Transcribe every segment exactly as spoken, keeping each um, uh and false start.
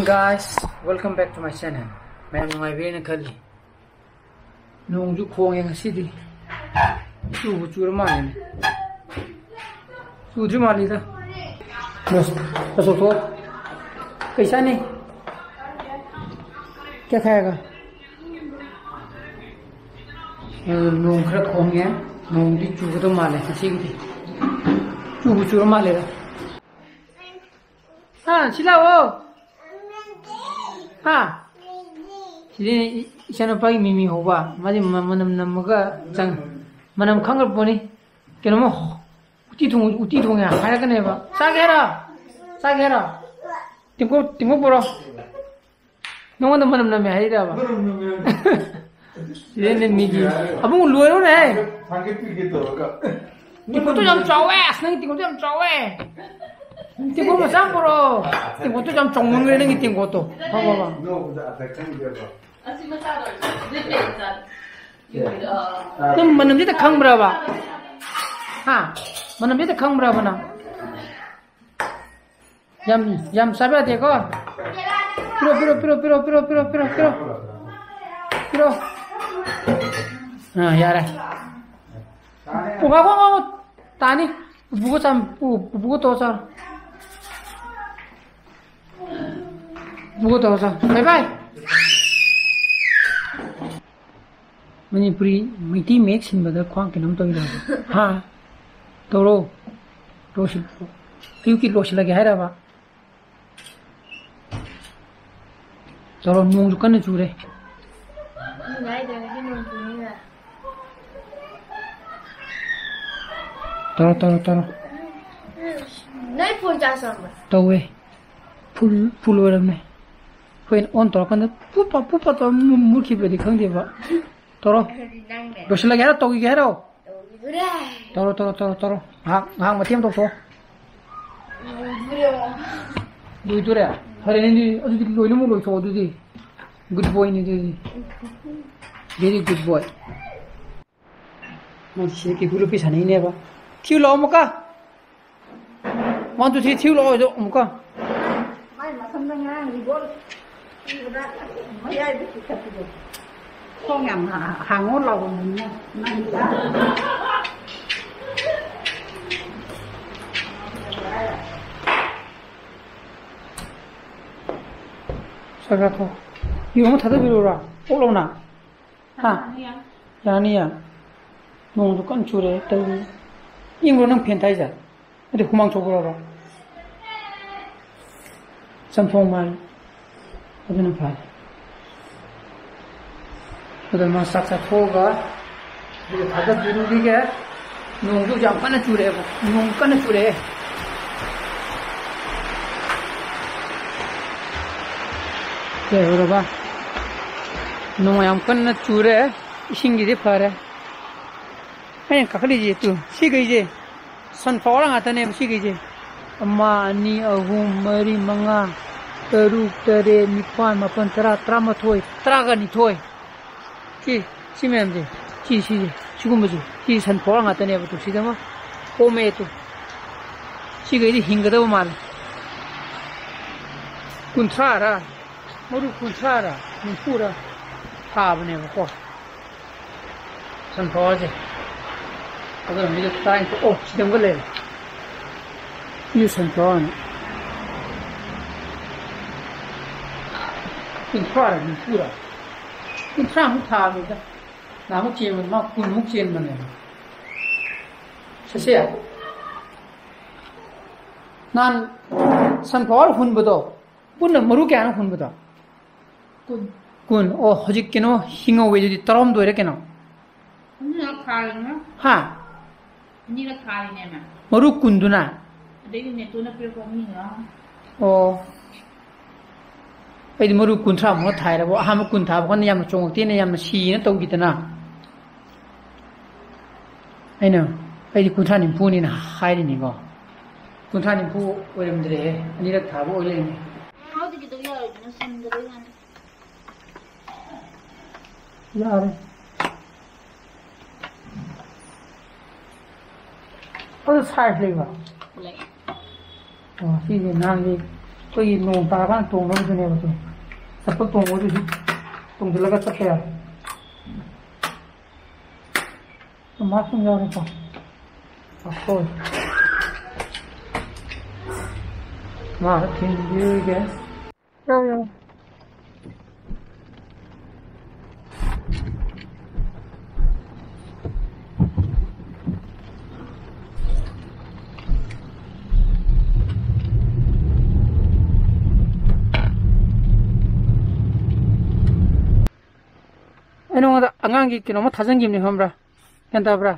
Guys, welcome back to my channel. ꯃꯌꯥꯝ ꯅꯨꯡꯉꯥꯏꯕꯤꯔꯦꯅ ꯈꯜꯂꯤ꯫ ꯅꯣꯡꯁꯨ ꯈꯣꯡꯉꯦ ꯉꯁꯤꯗꯤ꯫ ꯆꯨꯕꯨ ꯆꯨꯔ ꯃꯥꯜꯂꯦꯅꯦ꯫ ꯆꯨꯗ꯭ꯔꯤ ꯃꯥꯜꯂꯤꯗ꯫ ꯕꯁ, ꯕꯁ ꯂꯧꯊꯣꯛꯑꯣ꯫ ꯀꯩ ꯆꯥꯅꯤ? ꯀꯌꯥ ꯈꯥꯏꯒ? ꯑ, ꯅꯣꯡ ꯈꯔ ꯈꯣꯡꯉꯦ꯫ ꯅꯣꯡꯗꯤ ꯆꯨꯒꯗꯧ ꯃꯥꯜꯂꯦ ꯉꯁꯤꯒꯤꯗꯤ꯫ ꯆꯨꯕꯨ ꯆꯨꯔ ꯃꯥꯜꯂꯦꯗ꯫ ꯍꯥ, ꯁꯤ ꯂꯥꯛꯑꯣ꯫ ꯍꯥ? ꯁꯤꯗꯤ ꯏꯆꯥꯅꯨꯄꯥꯒꯤ ꯃꯤꯃꯤ ꯍꯧꯕ꯫ ꯃꯥꯗꯤ ꯃ-, ꯃꯅꯝ ꯅꯝꯃꯒ ꯆꯪ-, ꯃꯅꯝ ꯈꯪꯈ꯭ꯔ ꯄꯣꯠꯅꯤ꯫ ꯀꯩꯅꯣꯝꯃ ꯎꯇꯤ ꯊꯣꯡ-, ꯎꯇꯤ ꯊꯣꯡꯉꯦ ꯍꯥꯏꯔꯛꯀꯅꯦꯕ꯫ ꯆꯥꯒꯦ ꯍꯥꯏꯔꯣ? ꯆꯥꯒꯦ ꯍꯥꯏꯔꯣ? ꯇꯦꯡꯀꯣꯠ, ꯇꯦꯡꯀꯣꯠ ꯄꯨꯔꯣ꯫ ꯅꯉꯣꯟꯗ ꯃꯅꯝ ꯅꯝꯃꯦ ꯍꯥꯏꯔꯕ? ꯃꯅꯝ ꯅꯝꯃꯦ ꯍꯥꯏꯔꯕ? ꯁꯤꯗꯩꯅꯦ ꯃꯤꯒꯤ ꯑꯕꯨꯡ ꯂꯣꯏꯔꯣꯅꯦ꯫ ꯊꯥꯡꯒꯠꯄꯤꯒꯦ ꯇꯧꯔꯒ꯫ ꯇꯦꯡꯀꯣꯠꯇꯣ ꯌꯥꯝ ꯆꯥꯎꯋꯦ꯫ ꯑꯁ, ꯅꯪꯒꯤ ꯇꯦꯡꯀꯣꯠꯇꯣ ꯌꯥꯝ ꯆꯥꯎꯋꯦ꯫ ꯇꯦꯡꯀꯣꯠ ꯃꯆꯥ ꯑꯃ ꯄꯨꯔꯛꯑꯣ꯫ ꯇꯦꯡꯀꯣꯠꯇꯣ ꯌꯥꯝ ꯆꯥꯎꯃꯟꯈ꯭ꯔꯦ, ꯅꯪꯒꯤ ꯇꯦꯡꯀꯣꯠꯇꯣ꯫ ꯐꯝ, ꯐꯝ, ꯐꯝ꯫ ꯅꯣꯡꯃꯗ ꯑꯊꯛ ꯈꯪꯗꯦꯕ꯫ ꯑꯁꯤ ꯃꯆꯥꯗꯣ ꯅꯠꯇꯦ, ꯃꯆꯥ꯫ ꯅꯪ ꯃꯅꯝꯁꯤꯗ ꯈꯪꯕ꯭ꯔꯕ? ꯍꯥ? ꯃꯅꯝꯁꯤꯗ ꯈꯪꯕ꯭ꯔꯕ ꯅꯪ? ꯌꯥꯝ, ꯌꯥꯝ ꯆꯥꯕ ꯌꯥꯗꯦꯀꯣ꯫ ꯄꯤꯔꯣ, ꯄꯤꯔꯣ, ꯄꯤꯔꯣ꯫ ꯄꯤꯔꯣ꯫ ꯑꯥ, ꯌꯥꯔꯦ꯫ ꯄꯨ-, ꯉꯥꯏꯈꯣ, ꯉꯥꯏꯈꯣ꯫ ꯇꯥꯅꯤ꯫ ꯄꯨꯄꯨꯒ ꯆꯥꯝ-, ꯄꯨ-, ꯄꯨꯄꯨꯒ ꯇꯧꯔ ꯆꯥꯔꯣ꯫ ꯄꯨꯄꯨꯒ ꯇꯧꯔ ꯆꯥꯔꯣ꯫ ꯕꯥꯏ ꯕꯥꯏ꯫ ꯃꯅꯤꯄꯨꯔꯤ ꯃꯩꯇꯩ ꯃꯌꯦꯛ ꯁꯤꯟꯕꯗ ꯈ꯭ꯋꯥꯡ ꯀꯩꯅꯣꯝ ꯇꯧꯏꯗ꯫ ꯍꯥ? ꯇꯧꯔꯣ꯫ ꯂꯣꯏꯁꯤꯜ-, ꯑꯌꯨꯛꯀꯤ ꯂꯣꯏꯁꯤꯜꯂꯒꯦ ꯍꯥꯏꯔꯕ? ꯇꯧꯔꯣ, ꯅꯣꯡꯁꯨ ꯀꯟꯅ ꯆꯨꯔꯦ꯫ ꯉꯥꯏꯗ꯭ꯔꯒꯗꯤ ꯅꯣꯡ ꯆꯨꯅꯤꯅ꯫ ꯇꯧꯔꯣ, ꯇꯧꯔꯣ, ꯇꯧꯔꯣ꯫ ꯅꯣꯏ ꯐꯣꯟ ꯆꯥꯔꯖ ꯇꯧꯔꯝꯕ꯭ꯔꯣ? ꯇꯧꯋꯦ꯫ ꯐꯨꯜ, ꯐꯨꯜ ꯑꯣꯏꯔꯝꯃꯦ꯫ ꯑꯩꯈꯣꯏꯅ ꯑꯣꯟ ꯇꯧꯔꯀꯥꯟꯗ ꯄꯨꯞ ꯄꯥꯞ, ꯄꯨꯞ ꯄꯥꯞ ꯇꯧꯔ ꯃꯨ-, ꯃꯨꯠꯈꯤꯕ꯭ꯔꯗꯤ ꯈꯪꯗꯦꯕ꯫ ꯇꯧꯔꯣ꯫ ꯑꯗꯨꯗꯤ ꯅꯪꯅꯦ꯫ ꯂꯣꯏꯁꯤꯜꯂꯒꯦ ꯍꯥꯏꯔꯣ? ꯇꯧꯈꯤꯒꯦ ꯍꯥꯏꯔꯣ? ꯇꯧꯈꯤꯗꯣꯔꯦ꯫ ꯇꯧꯔꯣ, ꯇꯧꯔꯣ, ꯇꯧꯔꯣ, ꯇꯧꯔꯣ꯫ ꯉꯥꯏꯍꯥꯛ, ꯉꯥꯏꯍꯥꯛ ꯃꯇꯦꯛ ꯑꯃ ꯇꯧꯊꯣꯛꯑꯣ꯫ ꯂꯣꯏꯗꯣꯔꯦ꯫ ꯂꯣꯏꯗꯣꯔꯦ? ꯐꯔꯦꯅꯦ, ꯑꯗꯨꯗꯤ, ꯑꯗꯨꯗꯤ ꯂꯣꯏꯅꯃꯛ ꯂꯣꯏꯊꯣꯛꯑꯣ ꯑꯗꯨꯗꯤ꯫ Good boy ꯅꯤ ꯑꯗꯨꯗꯤ꯫ Very good boy꯫ ꯃꯣꯏꯁꯦ ꯀꯦꯀꯨ ꯂꯣꯠꯄꯤ ꯁꯥꯟꯅꯩꯅꯦꯕ꯫ ꯊꯤꯌꯨ ꯂꯥꯛꯑꯣ ꯑꯃꯨꯛꯀ꯫ One, two, three, ꯊꯤꯌꯨ ꯂꯥꯛꯑꯣ ꯑꯗꯣ ꯑꯃꯨꯛꯀ꯫ ꯅꯪ ꯉꯔꯥꯡ ꯔꯤꯕꯣꯜ ꯄꯤꯕꯗ ꯃꯌꯥꯏꯗ ꯆꯤꯡꯈꯠꯄꯗꯣ꯫ ꯈꯣꯡ ꯌꯥꯝ ꯍꯥꯡꯉꯣ ꯂꯥꯎꯕꯅꯤꯅ ꯅꯪ꯫ ꯆꯥꯛ ꯆꯥꯊꯣꯛ꯫ ꯌꯦꯔꯨꯝ ꯑꯃ ꯊꯥꯗꯕꯤꯔꯛꯎꯔꯥ? ꯑꯣꯛ ꯂꯧꯅ? ꯍꯥ? ꯌꯥꯅꯤꯌꯦ꯫ ꯌꯥꯅꯤꯌꯦ꯫ ꯅꯣꯡꯁꯨ ꯀꯟꯅ ꯆꯨꯔꯛꯑꯦ ꯇꯧꯔꯤ꯫ ꯏꯪꯕ꯭ꯔꯣ ꯅꯪ ꯐꯦꯟ ꯊꯥꯏꯁꯦ? ꯑꯗꯨ ꯍꯨꯃꯥꯡ ꯊꯣꯛꯄ꯭ꯔꯣꯕ? ꯆꯝꯊꯣꯡ ꯃꯥꯜꯂꯤ꯫ ꯑꯗꯨꯅ ꯐꯔꯦ꯫ ꯑꯗꯨ ꯃꯥ ꯆꯥꯛ ꯆꯥꯊꯣꯛꯑꯒ ꯑꯗꯨꯒ ꯊꯥꯗꯕꯤꯔꯨꯈꯤꯒꯦ꯫ ꯅꯣꯡꯁꯨ ꯌꯥꯝ ꯀꯟꯅ ꯆꯨꯔꯛꯑꯦꯕ꯫ ꯅꯣꯡ ꯀꯟꯅ ꯆꯨꯔꯛꯑꯦ꯫ ꯂꯩꯍꯧꯔꯕ? ꯅꯣꯡ ꯌꯥꯝ ꯀꯟꯅ ꯆꯨꯔꯦ꯫ ꯏꯁꯤꯡꯒꯤꯗꯤ ꯐꯔꯦ꯫ ꯑꯩꯅ ꯀꯥꯈꯠꯂꯤꯁꯦ ꯇꯨ, ꯁꯤꯈꯩꯁꯦ ꯁꯟꯐ꯭ꯂꯥꯋꯔ ꯉꯥꯛꯇꯅꯦꯕ ꯁꯤꯈꯩꯁꯦ꯫ ꯑꯃ, ꯑꯅꯤ, ꯑꯍꯨꯝ, ꯃꯔꯤ, ꯃꯉꯥ, ꯇꯔꯨꯛ, ꯇꯔꯦꯠ, ꯅꯤꯄꯥꯜ, ꯃꯥꯄꯜ, ꯇꯔꯥ, ꯇꯔꯥꯃꯥꯊꯣꯏ, ꯇꯔꯥꯒ ꯅꯤꯊꯣꯏ꯫ ꯁꯤ, ꯁꯤ ꯃꯌꯥꯝꯁꯦ, ꯁꯤ, ꯁꯤꯁꯦ, ꯁꯤꯒꯨꯝꯕꯁꯦ, ꯁꯤ ꯁꯟꯐ꯭ꯂꯥꯋꯔ ꯉꯥꯛꯇꯅꯦꯕ꯫ ꯇꯨ, ꯁꯤꯗ ꯑꯃ ꯄꯣꯝꯃꯛꯑꯦ ꯇꯨ꯫ ꯁꯤꯈꯩꯗꯤ ꯍꯤꯡꯒꯗꯕ ꯃꯥꯜꯂꯦ꯫ ꯀꯨꯟꯊ꯭ꯔꯥꯔ, ꯃꯔꯨ ꯀꯨꯟꯊ꯭ꯔꯥꯔ, ꯅꯤꯐꯨꯔ ꯊꯥꯕꯅꯦꯕꯀꯣ꯫ ꯁꯟꯐ꯭ꯂꯥꯋꯔꯁꯦ꯫ ꯑꯗꯨꯅ ꯃꯤꯗ ꯇꯔꯥꯅꯤꯊꯣꯏ, ꯑꯣ, ꯁꯤꯗ ꯑꯃꯒ ꯂꯩꯔꯦ꯫ ꯁꯤꯁꯨ ꯁꯟꯐ꯭ꯂꯥꯋꯔꯅꯤ꯫ ꯀꯨꯟꯊ꯭ꯔꯥꯔ ꯅꯤꯐꯨꯔ? ꯀꯨꯟꯊ꯭ꯔꯥꯃꯨꯛ ꯊꯥꯕꯅꯤꯗ꯫ ꯅꯍꯥꯟꯃꯨꯛ ꯆꯦꯟꯕꯗ ꯃꯥ ꯀꯨꯟꯃꯨꯛ ꯆꯦꯟꯕꯅꯦꯕ꯫ ꯁꯦꯁꯦ꯫ ꯅꯍꯥꯟ ꯁꯟꯐ꯭ꯂꯥꯋꯔ ꯍꯨꯟꯕꯗꯣ, ꯄꯨꯟꯅ ꯃꯔꯨ ꯀꯌꯥꯅꯣ ꯍꯨꯟꯕꯗꯣ? ꯀꯨꯟ꯫ ꯀꯨꯟ꯫ ꯑꯣ, ꯍꯧꯖꯤꯛ ꯀꯩꯅꯣ ꯍꯤꯡꯍꯧꯋꯦ ꯑꯗꯨꯗꯤ, ꯇꯔꯥꯍꯨꯝꯗꯣꯏꯔ ꯀꯩꯅꯣ? ꯑꯅꯤꯔꯛ ꯊꯥꯔꯤꯅꯦ꯫ ꯍꯥ? ꯑꯅꯤꯔꯛ ꯊꯥꯔꯤꯅꯦꯃꯦ꯫ ꯃꯔꯨ ꯀꯨꯟꯗꯨꯅ? ꯑꯗꯩꯗꯤ ꯅꯦꯇꯣꯟꯅ ꯄꯤꯔꯛꯄ ꯑꯅꯤꯒ꯫ ꯑꯣ꯫ ꯑꯩꯗꯤ ꯃꯔꯨ ꯀꯨꯟꯊ꯭ꯔꯥꯃꯨꯛ ꯊꯥꯏꯔꯕꯣ? ꯑꯍꯥꯟꯕ ꯀꯨꯟ ꯊꯥꯕ ꯀꯥꯟꯗ ꯌꯥꯝꯅ ꯆꯣꯡꯉꯛꯇꯦꯅ, ꯌꯥꯝꯅ ꯁꯤꯌꯦꯅ ꯇꯧꯈꯤꯗꯅ꯫ ꯑꯩꯅ, ꯑꯩꯗꯤ ꯀꯨꯟꯊ꯭ꯔꯥ ꯅꯤꯐꯨꯅꯤꯅ ꯍꯥꯏꯔꯤꯅꯤꯀꯣ꯫ ꯀꯨꯟꯊ꯭ꯔꯥ ꯅꯤꯐꯨ ꯑꯣꯏꯔꯝꯗ꯭ꯔꯦꯍꯦ, ꯑꯅꯤꯔꯛ ꯊꯥꯕ ꯑꯣꯏ ꯂꯩꯔꯝꯃꯦ꯫ ꯃꯍꯥꯎꯗꯤ ꯈꯤꯇꯪ ꯌꯥꯎꯔꯤꯗꯨꯅ ꯁꯟꯒꯗꯣꯏ ꯋꯥꯅꯤ꯫ ꯌꯥꯔꯦ꯫ ꯑꯗꯨ ꯁꯥꯏꯖ ꯂꯩꯕ꯭ꯔꯣ? ꯂꯩ꯫ ꯑꯣ, ꯁꯤꯁꯦ ꯅꯍꯥꯟꯒꯤ ꯑꯩꯈꯣꯏꯒꯤ ꯅꯣꯡ ꯇꯥꯔꯀꯥꯟꯗ ꯇꯣꯡꯅꯕꯗꯨꯅꯦꯕ ꯑꯗꯨ꯫ ꯆꯠꯄ ꯇꯣꯡꯕꯗꯨꯁꯨ ꯇꯣꯡꯁꯤꯜꯂꯒ ꯆꯠꯄ ꯌꯥꯏ꯫ ꯃꯥꯁꯨ ꯌꯥꯎꯔꯦꯀꯣ꯫ ꯑꯩꯈꯣꯏ꯫ ꯃꯥ ꯊꯤꯟꯕꯤꯔꯒꯦ꯫ ꯌꯥꯎ, ꯌꯥꯎ꯫ ꯑꯩ ꯅꯉꯣꯟꯗ ꯑꯉꯥꯡꯒꯤ ꯀꯩꯅꯣꯝꯃ ꯊꯥꯖꯤꯟꯈꯤꯕꯅꯤ, ꯈꯪꯕ꯭ꯔꯥ? ꯒ꯭ꯌꯥꯟ ꯇꯥꯕ꯭ꯔꯥ?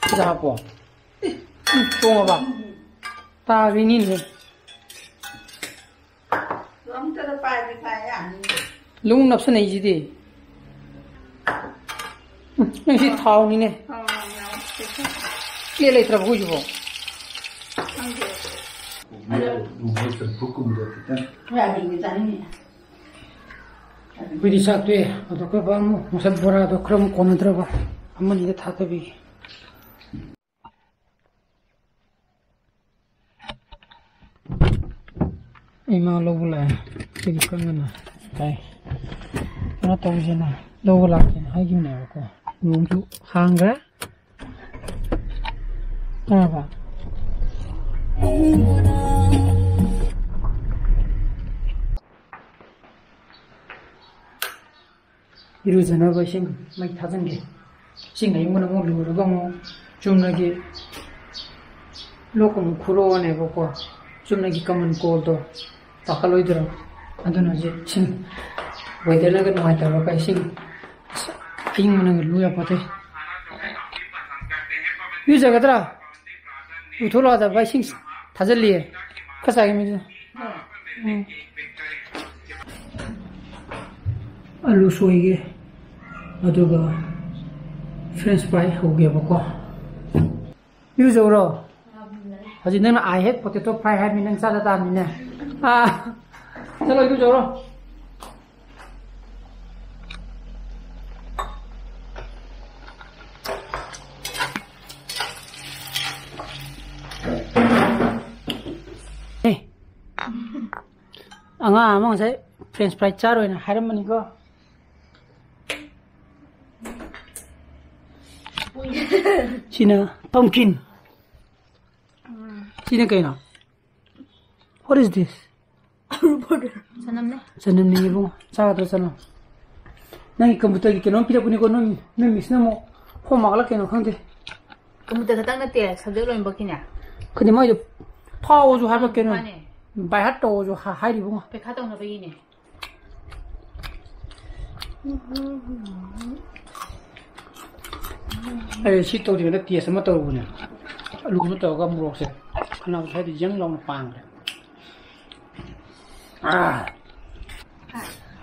ꯁꯤꯗ ꯍꯥꯞꯄꯣ꯫ ꯎꯝ, ꯇꯣꯡꯉꯕ? ꯇꯥꯕꯤꯅꯤꯅꯦ꯫ ꯑꯝꯇꯗ ꯄꯥꯏꯒꯦ ꯄꯥꯏ ꯌꯥꯅꯤ꯫ ꯂꯨꯡ ꯅꯞꯁꯟꯅꯩꯁꯤꯗꯤ꯫ ꯎꯝ, ꯅꯪ ꯁꯤ ꯊꯥꯎꯅꯤꯅꯦ꯫ ꯑꯥ, ꯌꯥꯎ꯫ ꯀꯦ ꯂꯩꯇ꯭ꯔꯕ ꯑꯩꯈꯣꯏꯁꯤꯕꯣ? ꯈꯪꯗꯦ꯫ ꯁꯣꯌꯥꯕꯤꯟꯒ ꯆꯥꯅꯤꯡꯉꯦ꯫ ꯑꯩꯈꯣꯏꯗꯤ ꯆꯥꯛ ꯇꯣꯛꯑꯦ꯫ ꯑꯗꯣ ꯑꯩꯈꯣꯏ ꯕꯥ ꯑꯃꯨꯛ ꯃꯁꯛ ꯕꯣꯔꯥꯗꯣ ꯈꯔ ꯑꯃꯨꯛ ꯀꯣꯟꯅꯗ꯭ꯔꯕ ꯑꯃꯅꯤꯗ ꯊꯥꯗꯕꯤꯒꯦ꯫ ꯏꯃꯥ ꯂꯧꯕ ꯂꯥꯛꯑꯦ꯫ ꯁꯤꯗꯤ ꯈꯪꯒꯅ ꯇꯥꯏ꯫ ꯀꯩꯅꯣ ꯇꯧꯁꯦꯅ ꯂꯧꯕ ꯂꯥꯛꯀꯦꯅ ꯍꯥꯏꯈꯤꯕꯅꯦꯕꯀꯣ꯫ ꯅꯣꯡꯁꯨ ꯍꯥꯡꯈ꯭ꯔꯦ꯫ ꯇꯥꯔꯕ? ꯏꯔꯨꯖꯅꯕ ꯏꯁꯤꯡ ꯃꯩ ꯊꯥꯖꯤꯟꯒꯦ꯫ ꯏꯁꯤꯡ ꯑꯌꯤꯡꯕꯅ ꯑꯃꯨꯛ ꯂꯨꯔꯒ ꯑꯃꯨꯛ ꯆꯨꯝꯅꯒꯤ ꯂꯣꯛ ꯑꯃꯨꯛ ꯈꯨꯔꯛꯑꯅꯦꯕꯀꯣ꯫ ꯆꯨꯝꯅꯒꯤ ꯀꯃꯟ ꯀꯣꯜꯗꯣ ꯄꯥꯈꯠꯂꯣꯏꯗ꯭ꯔꯣ? ꯑꯗꯨꯅ ꯍꯧꯖꯤꯛ ꯏꯁꯤꯡ ꯋꯦꯗꯔꯅꯒ ꯅꯨꯡꯉꯥꯏꯇꯕꯒ ꯏꯁꯤꯡ ꯑꯁ, ꯑꯌꯤꯡꯕꯅꯒ ꯂꯨ ꯌꯥꯄꯣꯠꯇꯦ꯫ ꯏꯔꯨꯖꯒꯗ꯭ꯔꯥ? ꯂꯨꯊꯣꯛꯂꯛꯑꯣ, ꯑꯗ ꯚꯥꯏ, ꯏꯁꯤꯡ ꯊꯥꯖꯤꯜꯂꯤꯌꯦ꯫ ꯈꯔ ꯆꯥꯒꯦ ꯃꯤꯗꯨ꯫ ꯎꯝ꯫ ꯑꯂꯨ ꯁꯣꯏꯒꯦ, ꯑꯗꯨꯒ French fry ꯍꯧꯒꯦꯕꯀꯣ꯫ ꯏꯔꯨꯖꯧꯔꯣ? ꯍꯧꯖꯤꯛ ꯅꯪꯅ "I hate potato fry" ꯍꯥꯏꯕꯅꯤ, ꯅꯪ ꯆꯥꯗ ꯇꯥꯕꯅꯤꯅꯦ꯫ ꯑꯥ, ꯆꯠꯂꯣ ꯏꯔꯨꯖꯧꯔꯣ꯫ ꯑꯉꯥꯡ ꯑꯃ ꯉꯁꯥꯏ French fry ꯆꯥꯔꯣꯏꯅ ꯍꯥꯏꯔꯝꯕꯅꯤꯀꯣ꯫ ꯁꯤꯅ pumpkin꯫ ꯁꯤꯅ ꯀꯩꯅꯣ? What is this? ꯆꯅꯝꯅꯦ꯫ ꯆꯅꯝꯅꯤ ꯏꯕꯨꯡꯉꯣ꯫ ꯆꯥꯒꯗ꯭ꯔꯥ ꯆꯅꯝ? ꯅꯪꯒꯤ computerꯒꯤ ꯀꯩꯅꯣꯝ ꯄꯤꯔꯛꯄꯅꯤꯀꯣ, ꯅꯣꯏ, ꯅꯣꯏ missꯅ ꯑꯃꯨꯛ homeworkꯂ ꯀꯩꯅꯣ ꯈꯪꯗꯦ꯫ Computer ꯈꯛꯇꯪ ꯅꯠꯇꯦ, subject ꯂꯣꯏꯅꯃꯛꯀꯤꯅꯦ꯫ ꯈꯪꯗꯦ, ꯃꯣꯏꯗꯣ ꯊꯥꯎꯁꯨ ꯍꯥꯏꯕ ꯀꯩꯅꯣ꯫ ꯃꯥꯅꯦ꯫ By heart ꯇꯧꯔꯁꯨ ꯍꯥ-, ꯍꯥꯏꯔꯤ ꯏꯕꯨꯡꯉꯣ꯫ ꯄꯩꯈꯥ ꯇꯧꯅꯕꯒꯤꯅꯦ꯫ ꯑꯩ ꯁꯤ ꯇꯧꯗ꯭ꯔꯤꯉꯩꯗ test ꯑꯃ ꯇꯧꯔꯨꯕꯅꯦ꯫ ꯑꯂꯨ ꯑꯃ ꯇꯧꯔꯒ ꯃꯣꯔꯣꯛꯁꯦ ꯈꯅꯥꯎ ꯁ꯭ꯋꯥꯏꯗ ꯌꯪ ꯂꯥꯎꯅ ꯄꯥꯟꯈ꯭ꯔꯦ꯫ ꯑꯥ꯫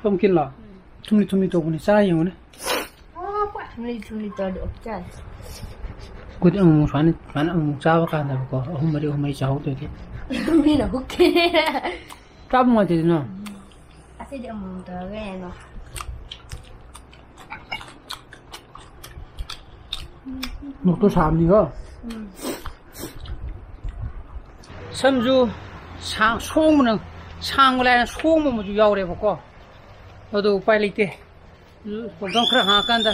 Pumpkinꯂꯣ? ꯊꯨꯝꯂꯤ ꯊꯨꯝꯂꯤ ꯇꯧꯕꯅꯤ, ꯆꯥ ꯌꯦꯡꯉꯨꯅꯦ꯫ ꯊꯨꯝꯂꯤ ꯊꯨꯝꯂꯤ ꯇꯧꯔꯗꯤ ꯑꯣꯛꯆꯥꯏ꯫ ꯑꯩꯈꯣꯏꯗꯤ ꯑꯃꯨꯛ ꯁꯨꯃꯥꯏꯅ, ꯁꯨꯃꯥꯏꯅ ꯑꯃꯨꯛ ꯆꯥꯕ ꯀꯥꯟꯗꯕꯀꯣ, ꯑꯍꯨꯝ ꯃꯔꯤ, ꯑꯍꯨꯝ ꯃꯔꯤ ꯆꯥꯍꯧꯗꯣꯏꯗꯤ꯫ ꯃꯤꯅ ꯍꯨꯛꯈꯤ꯫ ꯆꯥꯕ ꯅꯨꯡꯉꯥꯏꯇꯦꯗꯅ꯫ ꯑꯁꯤꯗꯤ ꯑꯃꯨꯛ ꯇꯧꯔꯒ ꯌꯦꯡꯉꯣ꯫ ꯃꯣꯔꯣꯛꯇꯣ ꯁꯥꯕꯅꯤꯀꯣ꯫ ꯎꯝ꯫ ꯁꯝꯁꯨ ꯁꯥꯡ-, ꯁꯣꯡꯕꯅ, ꯁꯥꯡꯕ ꯂꯥꯏꯅ ꯁꯣꯡꯕ ꯑꯃꯁꯨ ꯌꯥꯎꯔꯦꯕꯀꯣ꯫ ꯑꯗꯣ ꯎꯄꯥꯏ ꯂꯩꯇꯦ꯫ ꯄ꯭ꯔꯣꯒ꯭ꯔꯥꯝ ꯈꯔ ꯍꯥꯡꯉꯀꯥꯟꯗ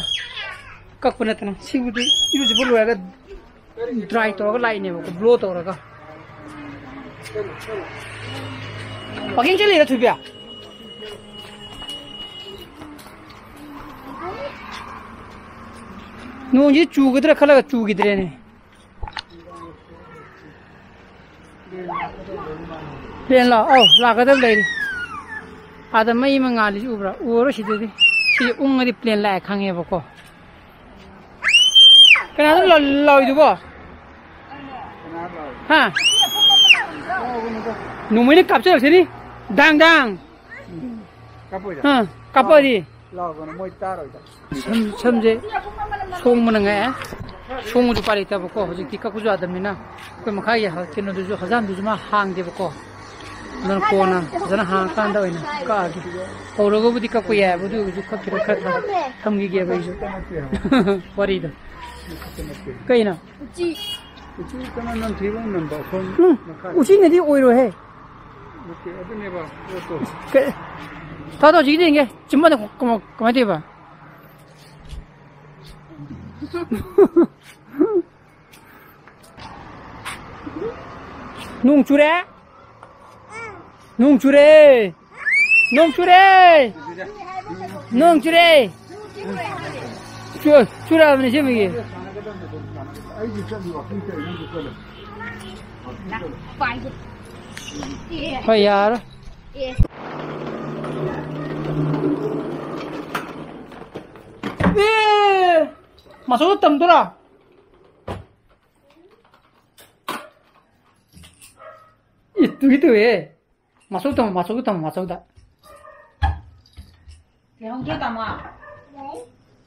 ꯀꯛꯄ ꯅꯠꯇꯅ꯫ ꯁꯤꯕꯨꯗꯤ ꯏꯔꯨꯖꯕ ꯂꯣꯏꯔꯒ dry ꯇꯧꯔꯒ ꯂꯥꯛꯏꯅꯦꯕꯀꯣ, blow ꯇꯧꯔꯒ꯫ Walking ꯆꯠꯂꯤꯔ, ꯊꯣꯏꯕꯤ? ꯅꯣꯡꯁꯤ ꯆꯨꯒꯗ꯭ꯔꯥ ꯈꯜꯂꯒ ꯆꯨꯈꯤꯗ꯭ꯔꯦꯅꯦ꯫ Plane ꯂꯥꯛꯑꯣ꯫ ꯑꯧ, ꯂꯥꯛꯀꯗꯕ ꯂꯩꯔꯤ꯫ ꯑꯥꯗ ꯃꯩ ꯑꯃ ꯉꯥꯜꯂꯤꯁꯤ ꯎꯕ꯭ꯔꯥ? ꯎꯔꯣ ꯁꯤꯗꯗꯤ꯫ ꯁꯤ ꯎꯪꯉꯗꯤ plane ꯂꯥꯛꯑꯦ ꯈꯪꯉꯦꯕꯀꯣ꯫ ꯀꯅꯥꯅꯣ ꯂꯥꯎ-, ꯂꯥꯎꯔꯤꯗꯨꯕꯣ? ꯍꯥ? ꯅꯣꯡꯃꯩꯅ ꯀꯥꯞꯆꯔꯛꯁꯤꯅꯤ꯫ ꯗꯥꯡ ꯗꯥꯡ꯫ ꯀꯥꯞꯄꯣꯏꯗ꯫ ꯑꯥ, ꯀꯥꯞꯄꯗꯤ꯫ ꯂꯥꯎꯒꯅꯨ, ꯃꯣꯏ ꯇꯥꯔꯣꯏꯗ꯫ ꯁꯝ, ꯁꯝꯁꯦ ꯁꯣꯡꯕꯅ ꯉꯥꯛꯑꯦ꯫ ꯁꯣꯡꯕꯁꯨ ꯎꯄꯥꯏ ꯂꯩꯇꯕꯀꯣ꯫ ꯍꯧꯖꯤꯛꯇꯤ ꯀꯛꯄꯁꯨ ꯌꯥꯗꯕꯅꯤꯅ꯫ ꯑꯩꯈꯣꯏ ꯃꯈꯥꯒꯤ ꯍ-, ꯀꯩꯅꯣꯗꯨꯁꯨ, ꯍꯖꯥꯝꯗꯨꯁꯨ ꯃꯥ ꯍꯥꯡꯗꯦꯕꯀꯣ꯫ ꯑꯗꯨꯅ ꯀꯣꯟꯅ ꯐꯖꯅ ꯍꯥꯡꯉꯀꯥꯟꯗ ꯑꯣꯏꯅ ꯀꯛꯑꯒꯦ꯫ ꯍꯧꯔꯒꯕꯨꯗꯤ ꯀꯛꯄ ꯌꯥꯏ, ꯑꯗꯨ ꯑꯣꯏꯔꯁꯨ ꯀꯛꯈꯤꯔꯣꯏ, ꯈꯔ ꯊꯝ-, ꯊꯝꯈꯤꯒꯦꯕ ꯑꯩꯁꯨ꯫ ꯋꯥꯔꯤꯗꯣ꯫ ꯀꯩꯅꯣ? ꯎꯆꯤ꯫ ꯎꯆꯤ ꯀꯃꯥꯏꯅ ꯅꯝꯊꯤꯕ ꯅꯝꯕ ꯑꯩꯈꯣꯏ ꯎꯝ, ꯃꯈꯥꯗ? ꯎꯆꯤꯅꯗꯤ ꯑꯣꯏꯔꯣꯏꯍꯦ꯫ ꯑꯣꯀꯦ, ꯑꯗꯨꯅꯦꯕ ꯄꯣꯠꯇꯣ꯫ ꯀꯩ-, ꯇꯥꯗꯣ, ꯍꯧꯖꯤꯛꯀꯤꯗꯤ ꯌꯦꯡꯒꯦ꯫ ꯆꯤꯝꯕꯥꯟꯗ ꯀꯃ-, ꯀꯃꯥꯏꯅ ꯇꯧꯔꯤꯕ? ꯅꯣꯡ ꯆꯨꯔꯦ? ꯅꯣꯡ ꯆꯨꯔꯦ! ꯅꯣꯡ ꯆꯨꯔꯦ! ꯅꯣꯡ ꯆꯨꯔꯦ! ꯆꯨ-, ꯆꯨꯔꯛꯑꯕꯅꯤ ꯁꯦꯝꯕꯒꯤ꯫ ꯍꯣꯏ, ꯌꯥꯔꯣꯏ꯫ ꯑꯦ! ꯃꯆꯧꯗ ꯇꯝꯗꯣꯏꯔꯥ? ꯏ, ꯇꯨꯏ ꯇꯨꯏꯍꯦ꯫ ꯃꯆꯧ ꯇꯝꯃꯣ, ꯃꯆꯧꯗ ꯇꯝꯃꯣ, ꯃꯆꯧꯗ꯫ ꯂꯩꯍꯧꯗ꯭ꯔꯣ, ꯇꯥꯃꯣ?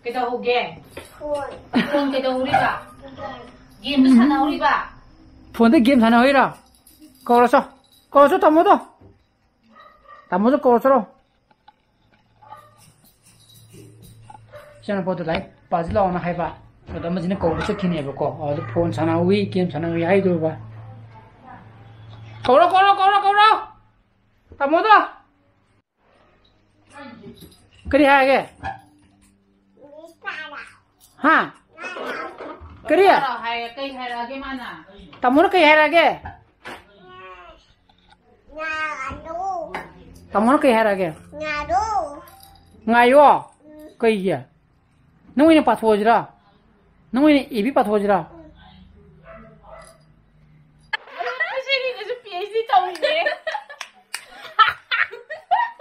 ꯀꯩꯗꯧꯍꯧꯒꯦ? ꯐꯣꯟ꯫ ꯐꯣꯟ ꯀꯩꯗꯧꯍꯧꯔꯤꯕ? ꯒꯦꯝꯗꯣ ꯁꯥꯟꯅꯍꯧꯔꯤꯕ? ꯐꯣꯟꯗ ꯒꯦꯝ ꯁꯥꯟꯅꯍꯧꯔꯤꯔꯣ? ꯀꯧꯔꯁꯣ꯫ ꯀꯧꯔꯁꯣ, ꯇꯥꯃꯣꯗꯣ꯫ ꯇꯥꯃꯣꯁꯨ ꯀꯧꯔ ꯆꯠꯂꯣ꯫ ꯏꯆꯥꯅꯨꯄꯥꯗꯣ ꯂꯥꯏꯔꯤꯛ ꯄꯥꯁꯤ ꯂꯥꯛꯑꯣꯅ ꯍꯥꯏꯕ꯫ ꯑꯗꯣ ꯑꯃꯁꯤꯅ ꯀꯧꯕ ꯆꯠꯈꯤꯅꯦꯕꯀꯣ꯫ ꯑꯗꯣ ꯐꯣꯟ ꯁꯥꯟꯅꯍꯧꯏ, ꯒꯦꯝ ꯁꯥꯟꯅꯍꯧꯏ ꯍꯥꯏꯗꯣꯏꯕ꯫ ꯀꯧꯔꯣ, ꯀꯧꯔꯣ, ꯀꯧꯔꯣ, ꯀꯧꯔꯣ! ꯇꯥꯃꯣꯗꯣ! ꯀꯔꯤ ꯍꯥꯏꯔꯒꯦ? ꯍꯥ? ꯀꯔꯤ? ꯍꯥꯏꯔ-, ꯀꯩ ꯍꯥꯏꯔꯛꯑꯒꯦ ꯃꯥꯅ? ꯇꯥꯃꯣꯅ ꯀꯩ ꯍꯥꯏꯔꯛꯑꯒꯦ? ꯉꯥꯅꯨ꯫ ꯇꯥꯃꯣꯅ ꯀꯩ ꯍꯥꯏꯔꯛꯑꯒꯦ? ꯉꯥꯅꯨ꯫ ꯉꯥꯏꯌꯣ? ꯎꯝ꯫ ꯀꯩꯒꯤ? ꯅꯪ ꯑꯣꯏꯅ ꯄꯥꯊꯣꯛꯑꯁꯤꯔꯥ? ꯅꯪ ꯑꯣꯏꯅ A B ꯄꯥꯊꯣꯛꯑꯁꯤꯔꯥ? Um. ꯉꯁꯤꯒꯤꯗꯁꯨ P H D ꯇꯧꯔꯤꯅꯦ꯫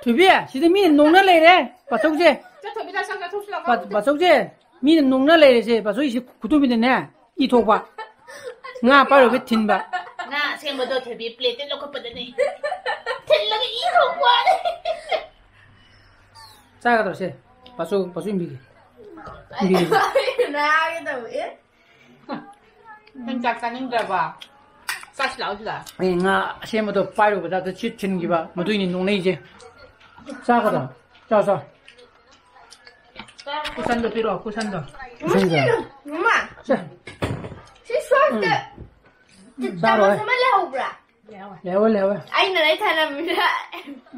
ꯊꯣꯏꯕꯤ, ꯁꯤꯗ ꯃꯤꯅ ꯅꯣꯡꯅ ꯂꯩꯔꯦ, ꯄꯥꯊꯣꯛꯁꯦ꯫ ꯆꯠꯊꯣꯏꯕꯤ, ꯆꯥꯛ ꯆꯥꯊꯣꯛꯁꯤ ꯂꯥꯛꯑꯣ꯫ ꯄꯥ-, ꯄꯥꯊꯣꯛꯁꯦ꯫ ꯃꯤꯅ ꯅꯣꯡꯅ ꯂꯩꯔꯦꯁꯦ, ꯄꯥꯊꯣꯛꯏꯁꯦ ꯈꯨꯇꯨꯝꯕꯤꯗꯅꯦ꯫ ꯏ ꯊꯣꯛꯄ꯫ ꯉꯥ ꯄꯥꯏꯔꯨꯕꯩ ꯊꯤꯟꯕ꯫ ꯉꯥ ꯑꯁꯦꯡꯕꯗꯣ ꯊꯣꯏꯕꯤ ꯄ꯭ꯂꯦꯠꯇ ꯂꯧꯈꯠꯄꯗꯅꯦ꯫ ꯊꯤꯜꯂꯒ ꯏ ꯊꯣꯛꯄ ꯋꯥꯅꯤ꯫ ꯆꯥꯒꯗ꯭ꯔꯣ ꯁꯦ? ꯄꯥꯁꯨ, ꯄꯥꯁꯨ ꯏꯟꯕꯤꯒꯦ꯫ ꯏꯟꯕꯤꯒꯦ꯫ ꯅꯥꯒꯦ ꯇꯧꯋꯦ꯫ ꯅꯪ ꯆꯥꯛ ꯆꯥꯅꯤꯡꯗ꯭ꯔꯕ? ꯆꯥꯁꯤ ꯂꯥꯛꯑꯣ ꯁꯤꯗ꯫ ꯑꯩ ꯉꯥ ꯑꯁꯦꯝꯕꯗꯣ ꯄꯥꯏꯔꯨꯕꯗ ꯑꯗꯨ ꯁꯤꯠ ꯊꯤꯟꯈꯤꯕ꯫ ꯃꯗꯨꯏꯅꯤ ꯅꯣꯡꯅꯩꯁꯦ꯫ ꯆꯥꯒꯗ꯭ꯔꯣ? ꯆꯥꯎ, ꯆꯥꯎ꯫ ꯀꯨꯁꯟꯗꯣ ꯄꯤꯔꯛꯑꯣ, ꯀꯨꯁꯟꯗꯣ꯫ ꯀꯨꯁꯟꯗꯣ꯫ ꯃꯃꯥ, ꯁꯦ꯫ ꯁꯤ ꯁꯣꯁꯇ ꯎꯝ꯫ ꯆꯥꯔꯣꯏ꯫ ꯆꯥꯃꯁ ꯑꯃ ꯂꯩꯍꯧꯕ꯭ꯔꯥ? ꯂꯩꯍꯧꯋꯦ, ꯂꯩꯍꯧꯋꯦ꯫ ꯑꯩꯅ ꯂꯩ ꯊꯥꯅꯕꯅꯤꯅ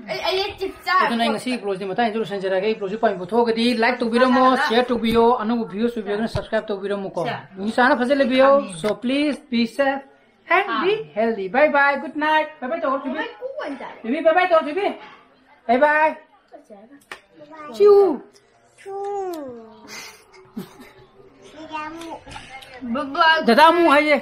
ꯑꯩ ꯑꯩ ꯆꯤꯞ ꯆꯥ ꯑꯗꯨꯅ ꯑꯩ ꯉꯁꯤꯒꯤ vlogꯁꯦ ꯃꯇꯥꯡꯁꯤꯗ ꯂꯣꯏꯁꯤꯟꯖꯔꯒꯦ꯫ ꯑꯩ vlogꯁꯦ ꯄꯥꯝꯕꯤꯕ ꯊꯣꯛꯑꯒꯗꯤ like ꯇꯧꯕꯤꯔꯝꯃꯣ, share ꯇꯧꯕꯤꯌꯣ, ꯑꯅꯧꯕ views ꯑꯣꯏꯕꯤꯔꯒꯅ subscribe ꯇꯧꯕꯤꯔꯝꯃꯣꯀꯣ꯫ ꯅꯨꯡꯁꯥꯅ ꯐꯖꯅ ꯂꯩꯕꯤꯌꯣ꯫ So please be safe and be healthy. Bye bye, good night. Bye bye ꯇꯧꯔꯣ ꯊꯣꯏꯕꯤ꯫ ꯊꯣꯏꯕꯤ bye bye ꯇꯧꯔꯣ ꯊꯣꯏꯕꯤ꯫ Bye bye. ꯆꯤꯎ꯫ ꯕꯕꯥ ꯗꯗꯥ ꯑꯃꯨꯛ ꯍꯥꯏꯌꯦ꯫